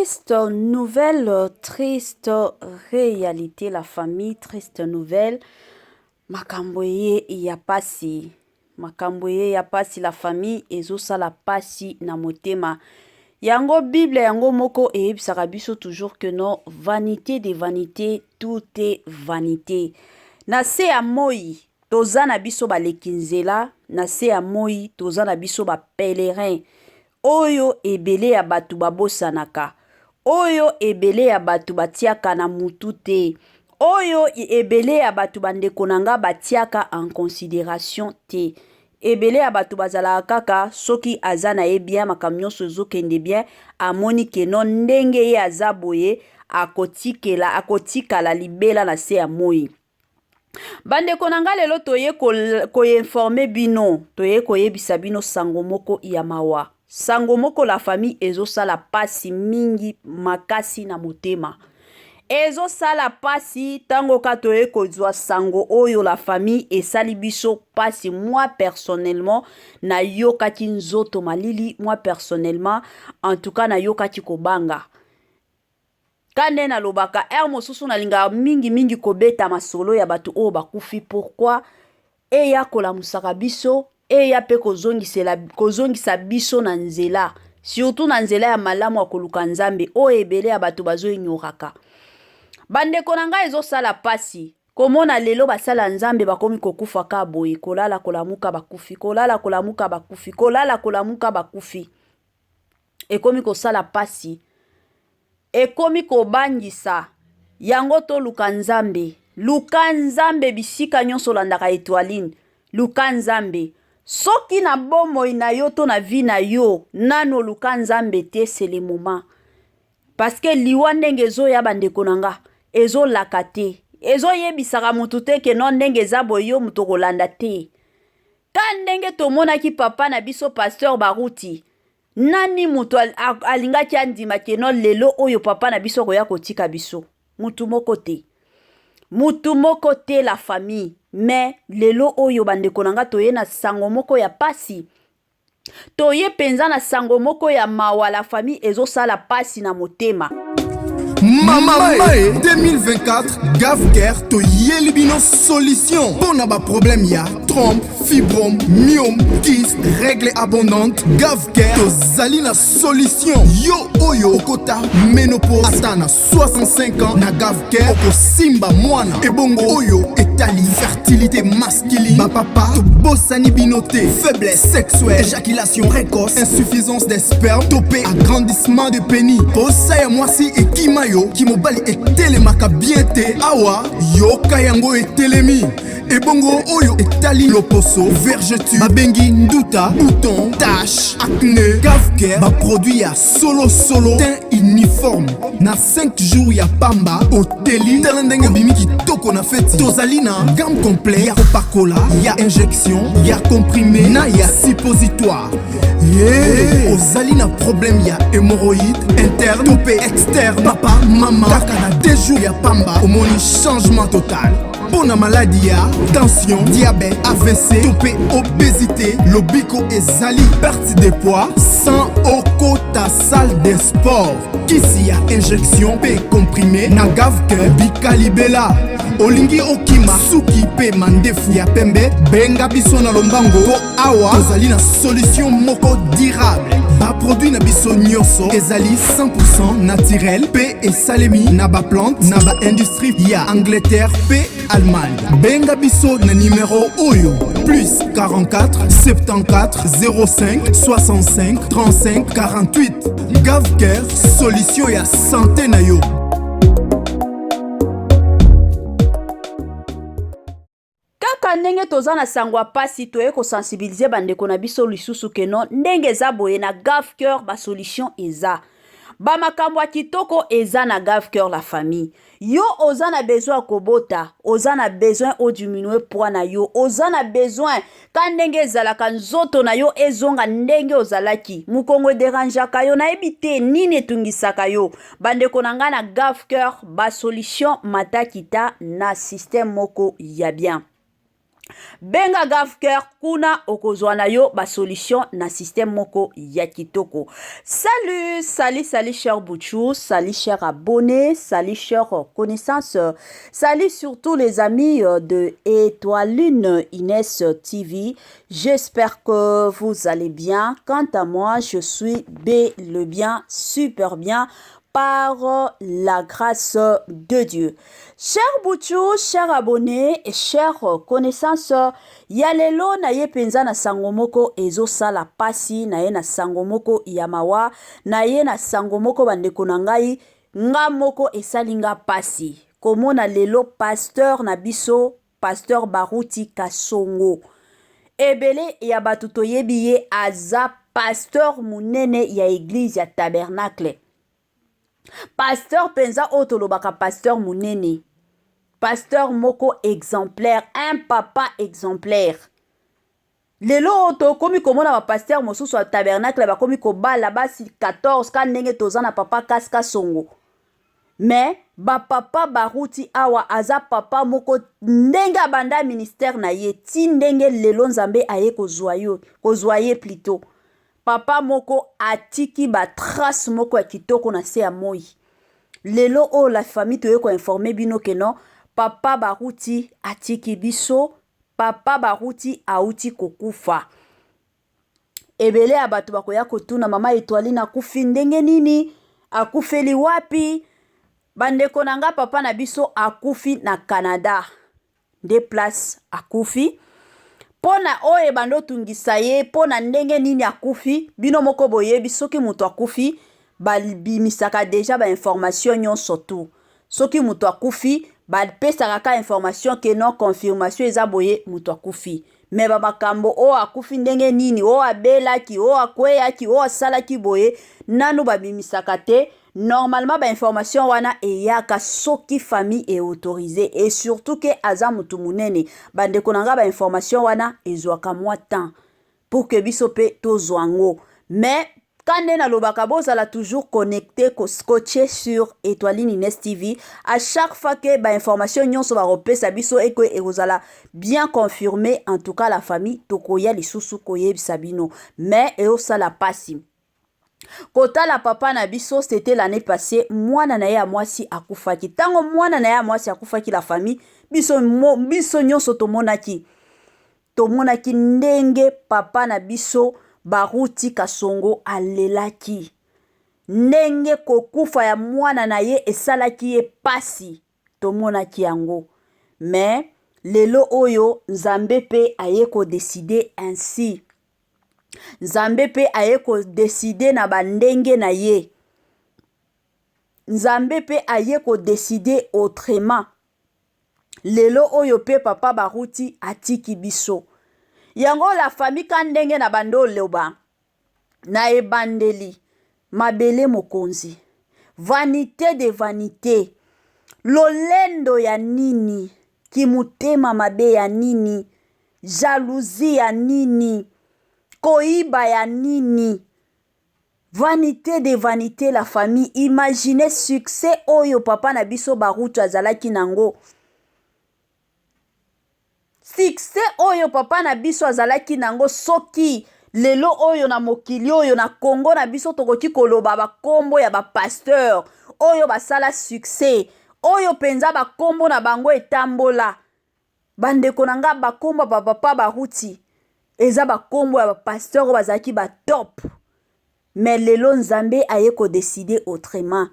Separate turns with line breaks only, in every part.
Triste nouvelle, triste réalité la famille, triste nouvelle. Makambo eye ya pasi, makambo eye ya pasi la famille ezosala pasi na motema. Yango Bible yango moko eyebisaka biso toujours que non, vanité de vanité, tout est vanité. Na se ya moi toza na biso baleki nzela, na se ya moi toza na biso ba pèlerin. Oyo ebele ya bato babosanaka, oyo ebele ya bato batiaka na mutu te, oyo ebele ya bato bandeko na nga batiaka en consideration te. Ebele ya bato bazalaka kaka soki aza na ye bien, makambo nyonso ezokende bien, amoni ke non ndenge ye aza boye akotikela akotikala libela na se ya moi. Bandeko na nga lelo toye koinforme bino, toye koyebisa bino sango moko ya mawa. Sango moko la famille ezosala pasi mingi makasi na motema. Ezosala pasi tango ka toye kozwa sango oyo la famille esali biso pasi. Moi personnellement nayokaki nzoto malili, moi personnellement en tout cas nayokaki kobanga. Ka nde nalobaka heure mosusu nalingaka mingi mingi kobeta masolo ya bato oyo bakufi pourquoi eya kolamusaka biso eya pe kozongisela kozongisa biso na nzela surtout na nzela ya malamu ya koluka Nzambe oyo ebele ya bato bazo ignoraka. Bandeko na ngai ezosala pasi komona lelo basala ya Nzambe bakomi kokufa ka boye kolala kolamuka bakufi kolala kolamuka bakufi kolala kolamuka bakufi ekomi kosala pasi ekomi kobangisa yango toluka nzambe luka nzambe bisika nyonso olandaka etoiline luka nzambe soki na bomoi na yo to na vie na yo nanu oluka nzambe te c'est le moment parce que liwa ndenge ezoya bandeko na nga ezolaka te ezoyebisaka motu te ke no ndenge eza boye yo moto okolanda te Ka ndenge tomonaki papa na biso pasteur Baruti, nani moto alingaki andima ke no lelo oyo papa na biso akoya kotika biso? Mutu moko te. Mutu moko te la famille. Mais lelo oyo bandeko na nga toye na sango moko ya pasi. Toye penza na sango moko ya mawa la famille ezosala pasi na motema.
Mama Mae 2024 Gavcare toyeli bino solution mpo na baproblème ya trompe, fibrome, myome, kyste, règle abondante. Gavcare tozali na solution. Yo oyo okota ménopause ata na 65 ans na Gavcare okosimba mwana. Ebongo oyo etali fertilité masculine, bapapa tobosani bino te. Faiblesse sexuelle, éjaculation précoce, insuffisance des spermes to mpe agrandissement de pénis. Posa ya mwasi ekima yo, kimobali etelemaka bien te. Awa yoka yango etelemi. Ebongo oyo etali loposo, vergeture, babengi nduta, bouton, tache, acné, Gavcare, ba produit ya solo solo, teint uniforme na 5 jours ya pamba oteli. Tala ndenge obimi kitoko na feti. Tozali na gamme complet ya kopakola, ya injection, ya comprimé na ya suppositoire. Yeah. Ozali na problème ya hémorroïde interne to pe externe, papa mama, kaka na 2 jours ya pamba omoni changement total. Mpo na maladi ya tension, diabète, AVC to pe obésité, lobiko ezali perte de poids sans okota salle de sport. Kisi ya injection pe comprimé na Gavcare bikalibela. Olingi okima suki pe mandefu ya pembe, benga biso na lombango po awa tozali na solution moko durable. Ba produit na biso nyonso ezali 100% naturel pe esalemi na ba plante na ba industrie ya Angleterre pe Allemagne. Benga biso na numero oyo plus 44 74 05 65 35 48. Gavcare, solution ya santé na yo.
Kaka ndenge toza na sango ya pasi toye ko sensibiliser ba ndeko na biso lisusu que non ndenge eza boye na Gavcœur ba solution eza. Ba makambo ya kitoko eza na Gavcœur la famille. Yo oza na besoin ya kobota, oza na besoin o diminuer poids na yo, oza na besoin ka ndenge ezalaka nzoto na yo ezonga ndenge ozalaki. Mukongo ederangeaka yo, nayebi te nini etungisaka yo. Bandeko na ngai na Gavcœur ba solution mata kita na système moko ya bien. Benga Gavcare, kuna okozwa na yo basolution na système moko ya kitoko. Salut, salut, salut cher Bouchou, salut cher abonné, salut cher connaissance, salut surtout les amis de Étoiline Inès TV. J'espère que vous allez bien. Quant à moi, je suis bel et bien, super bien, par la grâce de Dieu. Cher Bouchou, cher abonné et cher connaissance, ya lelo na ye mpenza na sango moko ezosala pasi na ye, na sango moko ya mawa na ye, na sango moko, bandeko na ngai, nga moko esali nga pasi komona lelo pasteur na biso, pasteur Baruti Kasongo. Ebele ya bato toyebi ye, aza pasteur monene ya église ya Tabernacle, pasteur mpenza oyo tolobaka pasteur monene, pasteur moko exemplaire, un papa exemplaire. Lelo oyo tokomi komona bapasteur mosusu ya Tabernacle bakomi kobala basi 14, ka ndenge toza na papa Kas Kasongo. Mais bapapa Baruti awa aza papa moko, ndenge abanda ministère na ye ti ndenge lelo Nzambe aye kozwa yo, kozwa ye plutôt, papa moko atiki batrace moko ya kitoko na se ya moi. Lelo oyo, la famille, toye koinformer bino ke non, papa Baruti atiki biso, papa Baruti auti kokufa. Ebele ya bato bakoya kotuna: "Mama Etoiline, akufi ndenge nini? Akufeli wapi?" Bandeko na nga, papa na biso akufi na Canada nde place akufi. Mpo na oyo ebanda otungisa ye, mpo na ndenge nini akufi, bino moko boyebi. Soki moto akufi, babimisaka déjà bainformation nyonso tu. Soki moto akufi, bapesaka ka information ke non, confirmation eza boye, moto akufi. Mais bamakambo oyo akufi ndenge nini, oyo abelaki, oyo akweyaki, oyo asalaki boye, nanu babimisaka te. Normalement bainformation wana eyaka soki famille eautorise, et surtout ke aza motu monene. Bandeko na nga, bainformation wana ezwaka mwa temps pour ke biso mpe tozwa yango. Mais ka nde nalobaka, bozala toujours connecté, scotché sur Étoiline Ines TV. À chaque fois ke bainformation nyonso bakopesa biso eko ekozala bien confirmé, en tout cas la famille, tokoya lisusu koyebisa bino. Mais eosala pasi kotala papa na biso. C'était l'année passée, mwana na ye ya mwasi akufaki. Ntango mwana na ye ya mwasi akufaki, la famille, biso, biso nyonso tomonaki ndenge papa na biso Baruti Kasongo alelaki, ndenge kokufa ya mwana na ye esalaki ye pasi, tomonaki yango. Mais lelo oyo Nzambe mpe aye kodécider ainsi, Nzambe mpe aye kodécider na bandenge na ye, Nzambe mpe aye kodécider autrement. Lelo oyo mpe papa Baruti atiki biso. Yango la famille, ka ndenge na bando oloba na ebandeli, mabele mokonzi, vanité de vanité, lolendo ya nini, kimutema mabe ya nini, jalousie ya nini, koyiba ya nini? Vanité de vanité, la famille. Imagine succès oyo papa na biso Baruti azalaki nango, succès oyo papa na biso azalaki nango. Soki lelo oyo na mokili oyo, na Kongo na biso, tokoki koloba bakombo ya bapasteur oyo basala succès, oyo mpenza bakombo na bango etambola, bandeko na nga, bakombo ya bapapa Baruti eza bakombo ya bapasteur oyo bazalaki batop. Mais lelo Nzambe aye kodécider autrement.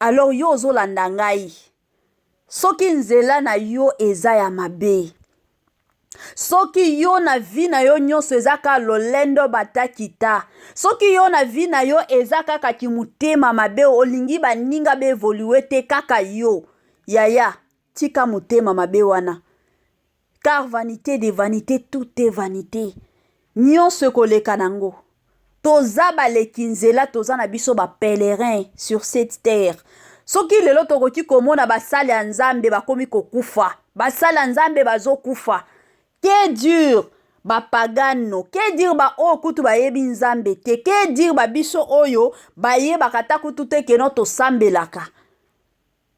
Alors yo ozolanda ngai, soki nzela na yo eza ya mabe, soki yo na vie na yo nyonso eza kaka lolendo batakita, soki yo na vie na yo eza kaka kimotema mabe, olingi baninga baévoluer te, kaka yo, yaya, tika motema mabe wana, car vanité de vanité, tout est vanité. Nyonso ekoleka nango. Toza baleki nzela, toza na biso bapèlerin sur cette terre. Soki lelo tokoki komona basali ya Nzambe bakomi kokufa, basali ya Nzambe bazokufa, que dire bapagano, que dire baoyo kutu bayebi Nzambe te, que dire babiso oyo bayebaka ta kutu te keno tosambelaka?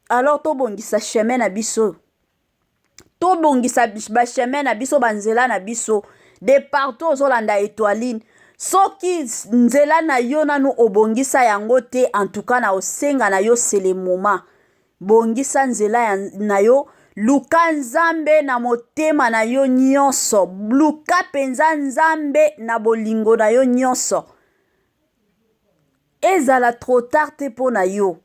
Alors tobongisa chemin na biso. Tobongisa bachemin na biso, banzela na biso. De partout ozolanda Etoiline, soki nzela na yo nanu obongisa yango te, en tout cas na osenga na yo, c'est le moment. Bongisa nzela ya, na yo. Luka Nzambe na motema na yo nyonso. Luka mpenza Nzambe na bolingo na yo nyonso. Ezala trop tard te mpo na yo.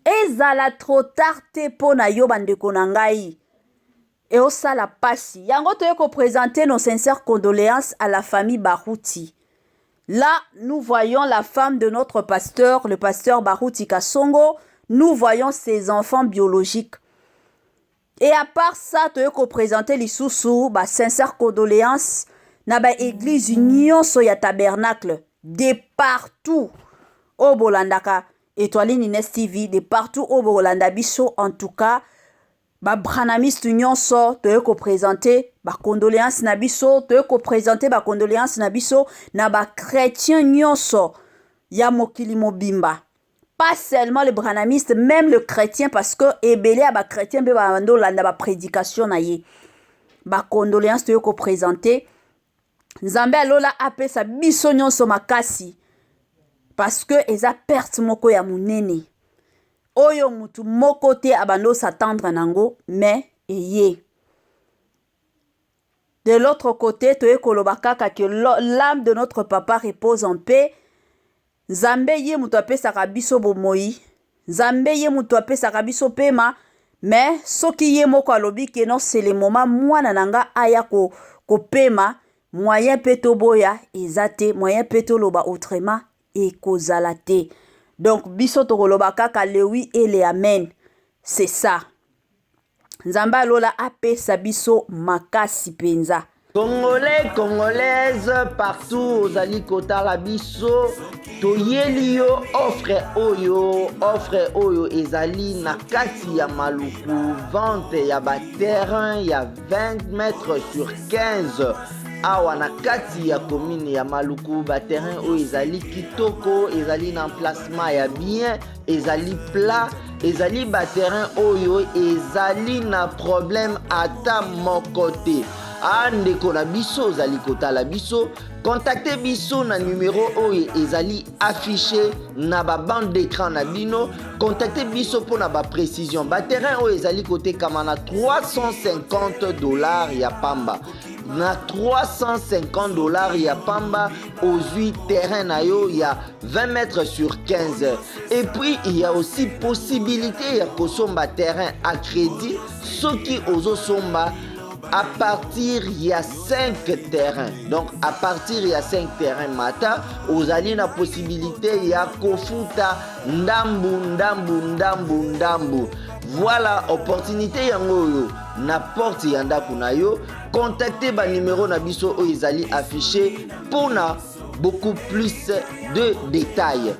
Ezala trop tard te mpo na yo. Bandeko na ngai, eosala pasi yango. Toye koprésenter nos sincères condoléances à la famille Baruti. Là, nous voyons la femme de notre pasteur, le pasteur Baruti Kasongo. Nous voyons ses enfants biologiques. Et à part ça, toye koprésenter lisusu ba sincères condoléances na ba église nyonso ya Tabernacle, de partout oyo bolandaka Etoiline Ines TV, de partout oyo bokolanda biso. En tout cas, babranhamiste nyonso, toye koprésenter bacondoléance na biso. Toye koprésenter bacondoléance na biso na bachrétien nyonso ya mokili mobimba, pas seulement le branhamiste, même le chrétien, parce que ebele ya bachrétien mpe babanda olanda baprédication na ye. Bacondoléance toye koprésenter. Nzambe alola apesa biso nyonso makasi, parce que eza perte moko ya monene oyo mutu moko te abandi os'attendre nango, mais eye. De l'autre côté, toye koloba kaka que l'âme de notre papa repose en paix. Nzambe ye moto apesaka biso bomoi, Nzambe ye moto apesaka biso pema. Mais soki ye moko alobi ke non, c'est le moment mwana na nga aya kopema, moyen mpe toboya eza te, moyen mpe toloba autrement ekozala te. Donc biso tokoloba kaka le oui et le amen, c'est ça. Nzambe alola apesa biso makasi mpenza.
Congolais, Congolaise, partout ozali kotala biso, toyeli yo offre oyo. Offre oyo ezali na kati ya Maluku, vente ya baterrain ya 20 mètres sur 15 awa na kati ya commune ya Maluku. Baterrain oyo ezali kitoko, ezali na emplacement ya bien, ezali plat, ezali baterrain oyo ezali na problème ata moko te. A ndeko na biso ozali kotala biso, contacte biso na numero oyo ezali affiché na babande d'écran na bino. Contacte biso mpona baprécision. Baterrain oyo ezali kotekama na 350 $ ya pamba. Na 350 $ ya pamba, ozwi terrain na yo ya 20 mètres sur 15. Et puis il y a aussi possibilité ya kosomba terrain à crédit soki ozosomba à partir ya 5 terrains. Donc à partir ya 5 terrains mata, ozali na possibilité ya kofuta ndambu ndambu ndambu ndambu. Voilà opportunité yango oyo na porte ya ndako na yo. Contacte banimero na biso oyo ezali affiché mpona beaucoup plus de détails.